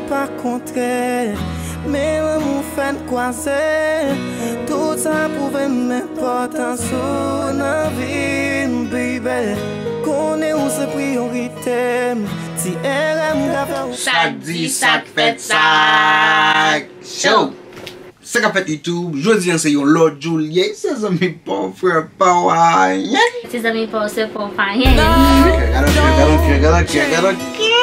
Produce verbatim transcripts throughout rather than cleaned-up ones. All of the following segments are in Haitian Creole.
Pa kontrè, men lanmou fè n kwaze. Tout sa pwouve m enpòtans ou nan vi m, baby. Konnen ou se priyorite m. Ti erè m ka fè ou. Sa k di, sa k fèt, sa k cho. Sa k ap fèt YouTube, jodi a se yon lòt jou l ye, se zanmi pa w, frè pa w, ayen. Se zanmi pa w, se pa w, ayen. Gad on kè, gad on kè, gad on kè, gad on kè.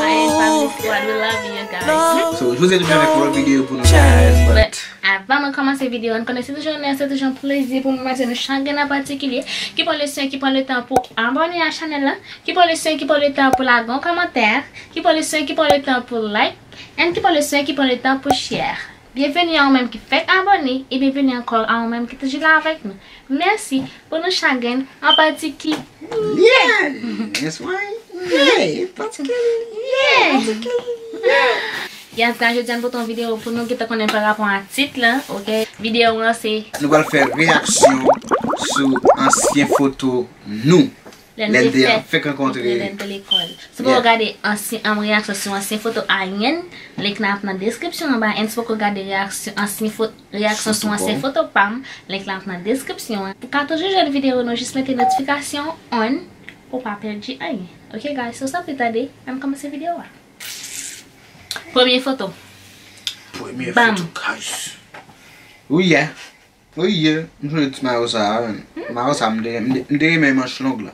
Ayen, family squad, we love you guys. So, jodi a nou vin avèk yon lòt videyo pou nou, guys, but avan mwen kòmanse videyo a, nou konnen se toujou onè, se toujou yon plezi pou mwen, se nou chak grenn an patikilye ki pran le swen, ki pran le tan pou abòne a chanèl la, ki pran le swen, ki pran le tan pou lage yon kòmantè, ki pran le swen, ki pran le tan pou like, and ki pran le swen, ki pran le tan pou share. Byenveni a ou menm ki fèk abòne, e byenveni ankò a ou menm ki toujou la avèk nou. Mèsi pou nou chak grenn an patikilye. Yeah, that's why. Yeah, patikilye. Yeah. Patikilye. Yes, guys, jodi a m pote yon videyo pou nou gentan konnen pa rapò a tit la, ok? Videyo an se nou pral fè reyaksyon sou ansyen foto nou. Lè n te fèk rankontre. Lè n te lekòl. Si w poko gade ansyen, um, reyaksyon sou ansyen foto Ayen, link la ap nan deskripsyon anba. And si w poko gade reyaksyon, ansyen fo-, reyaksyon sou ansyen foto pa m, link la ap nan deskripsyon an. Ou ka toujou jwenn videyo nou, jis mete notifikasyon on pou w pa pèdi anyen. Ok, guys, so san pli tande, ann kòmanse videyo a. Premye foto. Premye foto, guys. Ou ye. Wi, ye, m sonje ti mayo sa a, menm. Mayo sa a, m te, m te, m te renmen manch long la. M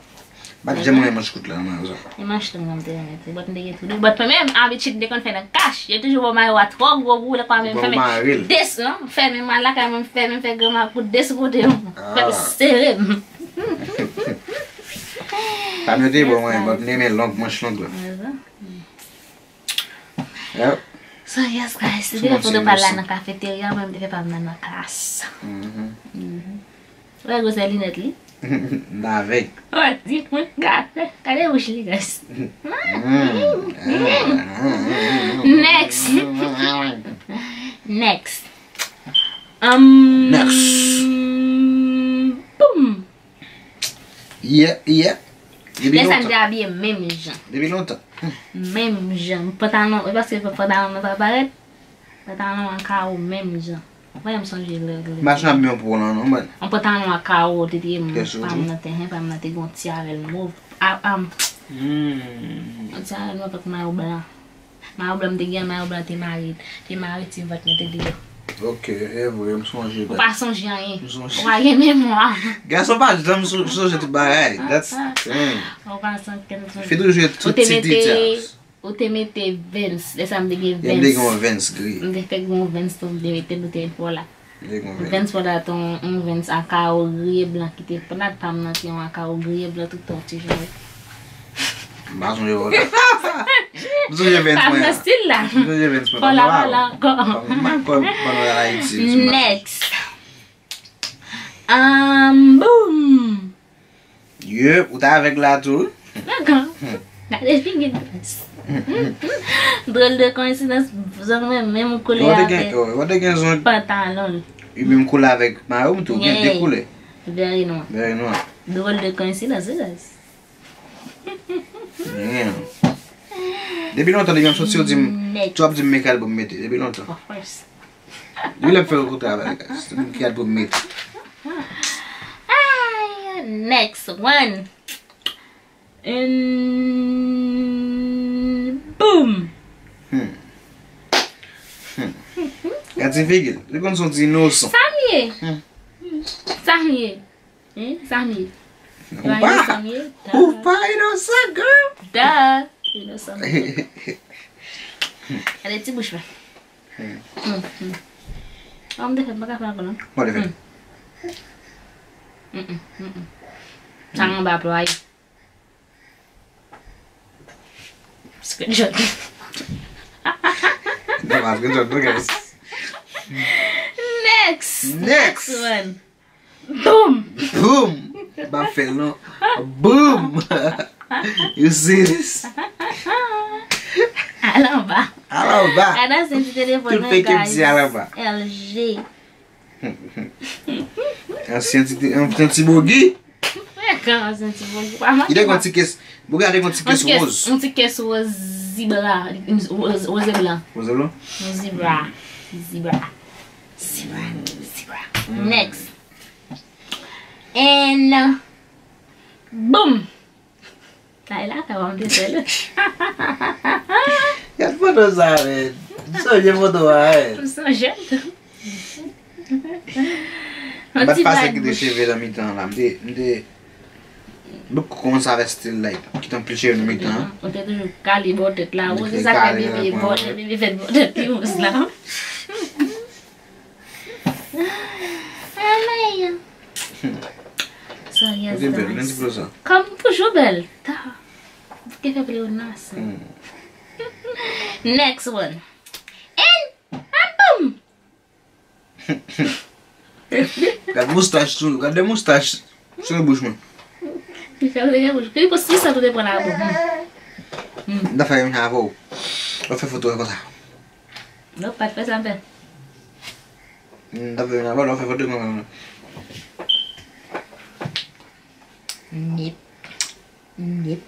pa t janm renmen manch kout la nan mayo sa a. E manch long nan m te renmen tou. But m te gen tou de. But mwen menm, abitid m te konn fè nan kach. Yo toujou ba w mayo a twò gwo pou ou, lè kwa menm fèmen. Des, non? Fèmen, mwen lakay mwen, fèmen, fè granma kout de sou kote m. Fè l sere m. Pa m yo te bon, mwen, but m te renmen long, manch long la. Yep. So, yes, guys, se te fè foto pa l la nan kafeterya, mwen, m te fè pa m nan, nan klas. Mhm. Wè gwosè linèt li? N avè. Wè, di moun, gade, gade wouch li, guys. Next. Next. Um, next. Boom. Yeah, yeah. Depi lontan. Lè sa m te abiye menm jan. Depi lontan. Menm jan. Pantalon, e paske pantalon nan pa parèt. Pantalon an kawo menm jan. Mwen menm sonje lè, lè. M pa janm yon pwo lan non, man. Yon pantalon an kawo, te te pa m nan te, hen, pa m nan te gon ti avèl mov. A, a, yon ti avèl mov ak mayo blan. Mayo blan m te gen, mayo blan te mare, te mare ti vant mwen te deyò. Ok, e vre, m sonje dat. Ou pa sonje anyen. M sonje. Ou pa gen memwa. Gason pa janm sou-, sonje tout bagay. That's the thing. Ou pa sonje tout. Fi toujou tout ti detay. Ou te mete Vans, lè sa m te gen Vans. M te gen yon Vans gri. M te fèk gen yon Vans tou, m te mete l, ou te fè w la. Vans pa t yon, yon Vans a kawo gri e blan ki te plat, pa m nan te yon a kawo gri e blan tout tan ti jan. M pa sonje wè. M sonje Vans mwen. Pa nan stil la. M sonje Vans mwen. Fò la, fò la ankò. M pa konn pandan Ayiti. Next. Um, boom. Yep, ou ta avèk la tou. Dakò. Gade figi Vans. Drôle de coïncidence, zong mwen menm koulè avèk pantalon l. Ou menm koulè avèk mayo m tou, gen de koulè. Vè e nwa. Vè e nwa. Drôle de coïncidence, wi, guys. Depi lontan, depi m soti, yo di m, tou ap di m men kal pou m mete, depi lontan. Of course. Wi, lè m fè yon travay, guys. M ki al pou m mete. Ay, next one. And boom. Hmm. Hmm. Gad ti figi l. Li konn son ti inosan. Sa m ye? Hmm. Sa m ye? Hein? Sa m ye? Ou pa, ou pa inosan, girl. Da. Inosan. Gade ti bouch mwen. Hmm. Hmm, hmm. An m te fè, m pa ka fè ankò non. Bon, te fè. Hmm. Mm, mm, mm, mm. Sa anba plwaye. Screenshot. Non, pa screenshot, non, guys. Next. Next. Next one. Boom! Boom! M ap fè l non. Boom! You see this? Al anba. Al anba. Gade ansyen ti telefòn mwen, guys. L G. Ansyen ti, ansyen ti bogi. Frekan, ansyen ti bogi. Li te gen yon ti kès. Bogi a te gen yon ti kès woz. Yon ti kès woz. Zibra, yon roze blan. Roze blan? Yon zibra. Zibra. Zibra. Zibra. Next. And boom! Kay la, ka wè m te fè l. Gad foto sa, men. M sonje foto a, men. M sonje l tou. M pa t fasil kite cheve nan mitan la. M te, m te, m te kòmanse avèk stil, like, kite yon pil cheve nan mitan an. Ou te toujou kale bò tèt la. Ou se sa k fè bebe bò, bebe fè bò tèt li woz la. Anmèy. Sonye sa. Kòm toujou bèl. Ta. Te fè ple nan sa. Next one. And a boom! Gad moustach tou. Gad de moustach sou bouch mwen. Li fè ple nan bouch. Ki pou si sa tou te pran la bon. M ta fè menm jan avè w. Lè w fè foto konsa. Non, pa t fè sa m fè. M ta fè menm jan avè w, lè w fè foto konsa. Nip. Nip.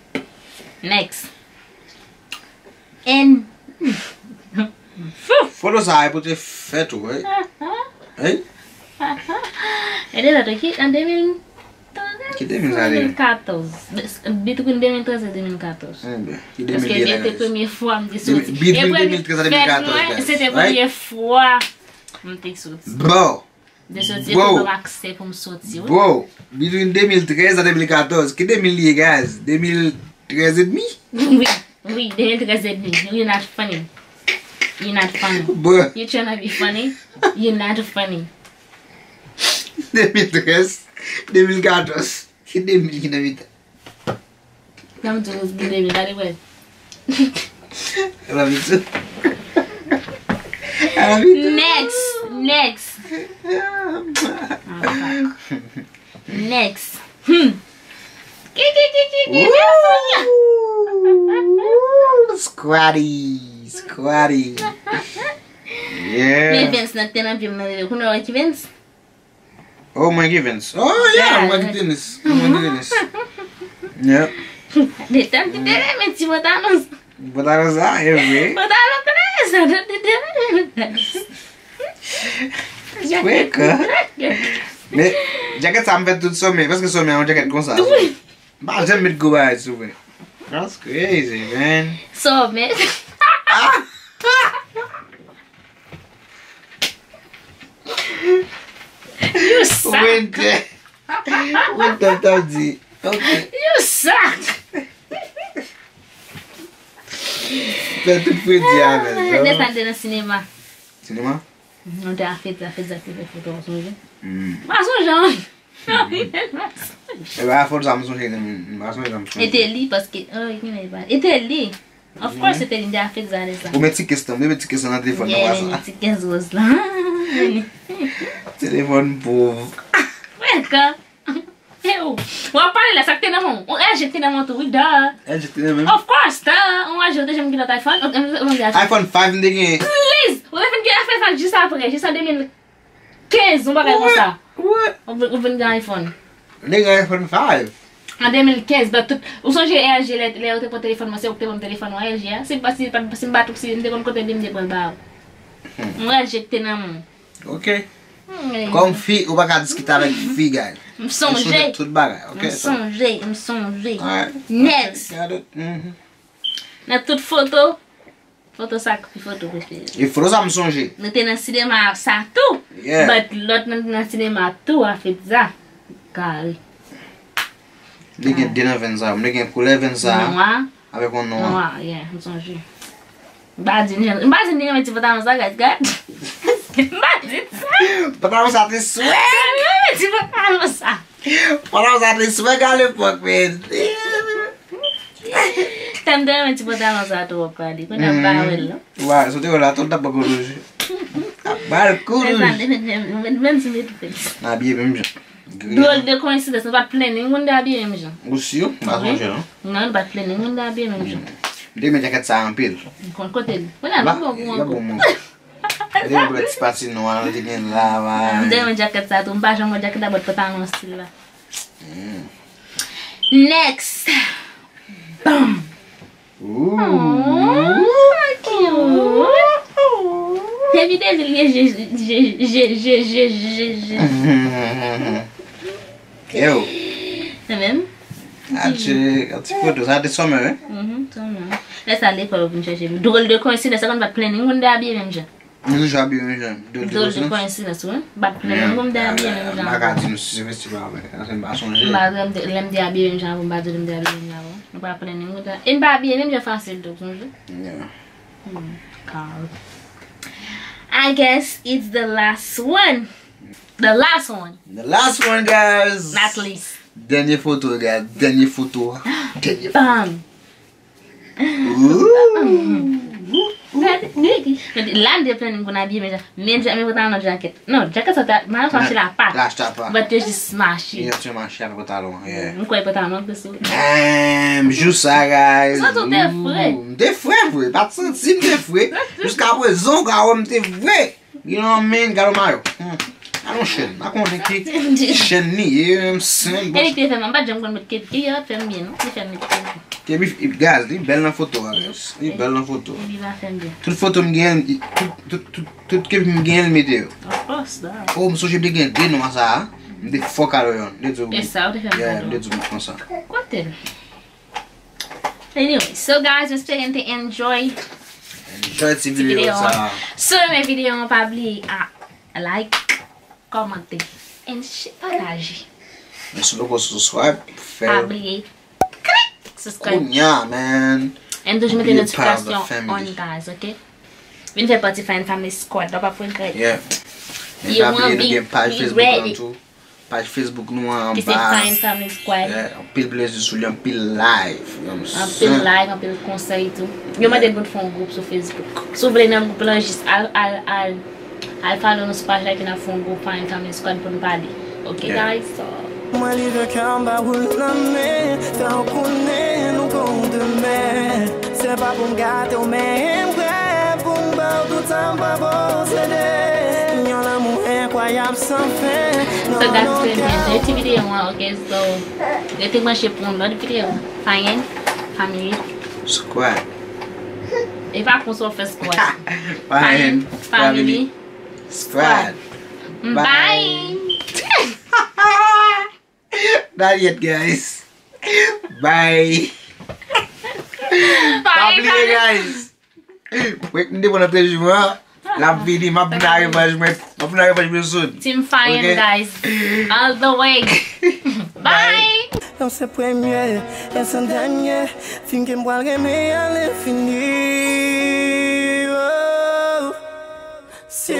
Next. And foto sa a pou te fèt ou, wi. Wi. E de lòt ki an de mil trèz, ki de mil sa, de mil katòz. Between de mil trèz e de mil katòz. Paske se te premye fwa m te soti. Between de mil trèz a de mil katòz, guys. Se te premye fwa m te soti. Bon. De soti, yo te ban m aksè pou m soti, wi. Bro, between de mil trèz a de mil katòz. Ki de mil li ye, guys? De mil trèz edmi? Wi, wi, de mil trèz edmi. You're not funny. You're not funny. Bro. You tryna be funny? You're not funny. De mil trèz, de mil katòz. Ki de mil ki nan mitan? Nan m di w, gade, gade, wè. I love you too. I love you too. Next, next. Ah, fuck. Next. Hmm. Ki, ki, ki, ki, ki, ki, Sonia? Ooh, squatty, squatty. Yeah. Men Vince nan te nan pye m nan, kounye a wè ki Vince? Oh, mwen ki Vince. Oh, yeah, mwen ki Vince. Mwen ki Vince. Yep. De tan ki te renmen ti pantalon sa. Pantalon sa, e vre. Pantalon trè sa, te te renmen. Kweka. Men, djakèt sa m fè tout sòmè. Paske sòmè a yon djakèt konsa. Wi. M pa janm met gwo bagay sou vre. That's crazy, man. Sòmè. Ah! You suck. Winter. Winter t ap di. Ok. You suck. Fè tout fredi avè l, non? Desann de nan sinema. Sinema? Nou te a fèt, a fèt sa te fè foto, w sonje? M pa sonje, an. E pa foto sa m sonje, m pa sonje sa m sonje. E te li, paske, oh, e te li. Of course, se te li, m te a fèt sa de sa. Ou met ti kès lan, ou met ti kès lan nan telefòn nan, yeah, sa. Ti kès wòz la. Telefòn pòv. Wè, kan. E ou, w ap pale la, sa k te nan men w? Yon L G te nan men w tou, wi, da. L G te nan men m? Of course, da. Yon L G, ou te janm gen lòt iPhone? Ou te, ou te, ou te gen iPhone? iPhone five m te gen. Please! Ou te fin gen iPhone five jis apre, jis an de mil kenz, yon bagay konsa. What? Ou vin, ou vin gen iPhone. M te gen iPhone five. An de mil kenz, but tout, ou sonje L G lè, lè yo te pran telefòn mwen, se ou ki te ban m telefòn mwen, L G a? Si, si, si m bat ou, si m te konn kote li, m te pran l ba ou. Yon L G ki te nan men w. Ok. Kòm fi, ou pa ka diskite avèk fi, guys. M sonje. Ou sonje tout bagay, ok? M sonje, m sonje. Alright. Next. Got it. Mhm. Nan tout foto, foto sa ki foto prefere. E foto sa m sonje. Nou te nan sinema sa tou. Yeah. But lòt nan, nan sinema tou a fèt sa. Kare. Li gen de nan venn sa. Mwen gen koulè venn sa. Nwa. Avèk yon nwa. Nwa, yeah, m sonje. M pa di n, m pa di n te renmen ti pantalon sa, guys, gad. M pa di n sa. Pantalon sa te swag. M renmen ti pantalon sa. Pantalon sa te swag a lepòk, men. Tan m te renmen ti pantalon sa twòp, pale. Kounye a m pa wè l, non. Wa, sou te wè la, tout ta poko rouje. Bal kou rouje. Menm si m etoufe. Abiye menm jan. Dwòl de koyensidans, nou pa t plennen, moun te abiye menm jan. Ou si? M pa sonje, non. Non, nou pa t plennen, moun te abiye menm jan. M te renmen djakèt sa anpil. M konn kote l. Kounye a, nou bon pou ankò. Li te gen ti pati nwa, li te gen la, va. M te renmen djakèt sa tou. M pa janm wè djakèt la, but pantalon stil la. Next. Bam! Ooh. Aw, so cute. Depi de vil gen je, je, je. Yo. Se menm? Adje, yon ti foto. Sa te summer, wi? Mhm, summer. Lè sa lekòl ou vin chèche m. Drôle de coïncidence, sa konn pa t planning, moun te abiye menm jan. Nou toujou abiye menm jan. Drôle de coïncidence, wi. M pa t planning pou m te abiye menm jan. M pa ka di nou si se festival, men, paske m pa sonje. M pa, lè m te, lè m te abiye menm jan avè w, m pa di w m te abiye menm jan avè w. Nou pa planning pou te, e m pa abiye menm jan fasil tou, sonje. Yeah. Hmm, God. I guess it's the last one. The last one. The last one, guys. Not least. Dènye foto, guys. Dènye foto. Dènye foto. Bam! Ooh. Gade, gade. La m te planning pou n abiye, men jan, men jan, men pantalon nan jakèt. Non, jakèt sa ta, m al achte l apa. L achte apa. But yo jis mache. Yo jis mache avèk pantalon, yeah. M kwè pantalon plis ou. Damn, jou sa, guys. Santi w te fre. Ooh, m te fre vre, pa t santi m te fre. Jiska prezan, w ka wè m te fre. You know what I mean? Gade yon mayo. Hmm. Gade yon chèn. Pa konnen ki chèn li ye, menm sen. E li te fè m, m pa t janm konn met kepi, kepi a pa t fè m byen, non. Li fè m met kepi. Kepi, guys, li bèl nan foto a, guys. Li bèl nan foto. Kepi pa fè m byen. Tout foto m gen, tout, tout, tout, tout kepi m gen, li mete yo. Of course, da. Oh, m sonje m te gen de nwa sa a. M te fò kado yonn. M te di w. E sa, ou te fè m kado. Yeah, m te di w konsa. Kote l? Anyway, so guys, m espere n te enjoy ti videyo sa. Enjoy ti videyo sa. Si w renmen videyo an, pa bliye a like, kòmante, and sh-, pataje. Men si w poko subscribe, fè l. Pa bliye klik subscribe. Kounya, man. And toujou mete notifikasyon on, guys, ok? Vin fè pati Fine Family Squad la, w p ap regrèt. Yeah. Men pa bliye nou gen paj Facebook lan tou. Paj Facebook nou an anba. Ki se Fine Family Squad. Yeah, anpil plezi sou li, anpil live. Anpil live, anpil konsèy tou. Yo mande nou fè yon gwoup sou Facebook. Si w vle nan gwoup lan, jis al, al, al, al follow nou sou paj la, epi n ap fè yon gwoup Fine Family Squad pou nou pale. Ok, guys? So, mwen live kè m ba woul nan men, fè w konnen nou gon demen. Se pa pou m gate w, men m prè pou m ba w tout sa m pa posede. Yon lanmou enkwayab san fen. So, guys, se te de ti videyo an, ok? So, rete branche pou yon lòt videyo. Fine Family Squad. E pa konsa w fè squad. Fine Family Squad. Bye. That's it, guys. Bye. Pa bliye, guys. Wèk m te pran nan trèz jou an. L ap vini, m ap vin ak revanj mwen. M ap vin ak revanj mwen soon. Team Fine, guys. All the way. Bye. Non, se premye, e se dènye fim ke m pral renmen alenfini. Oh. Si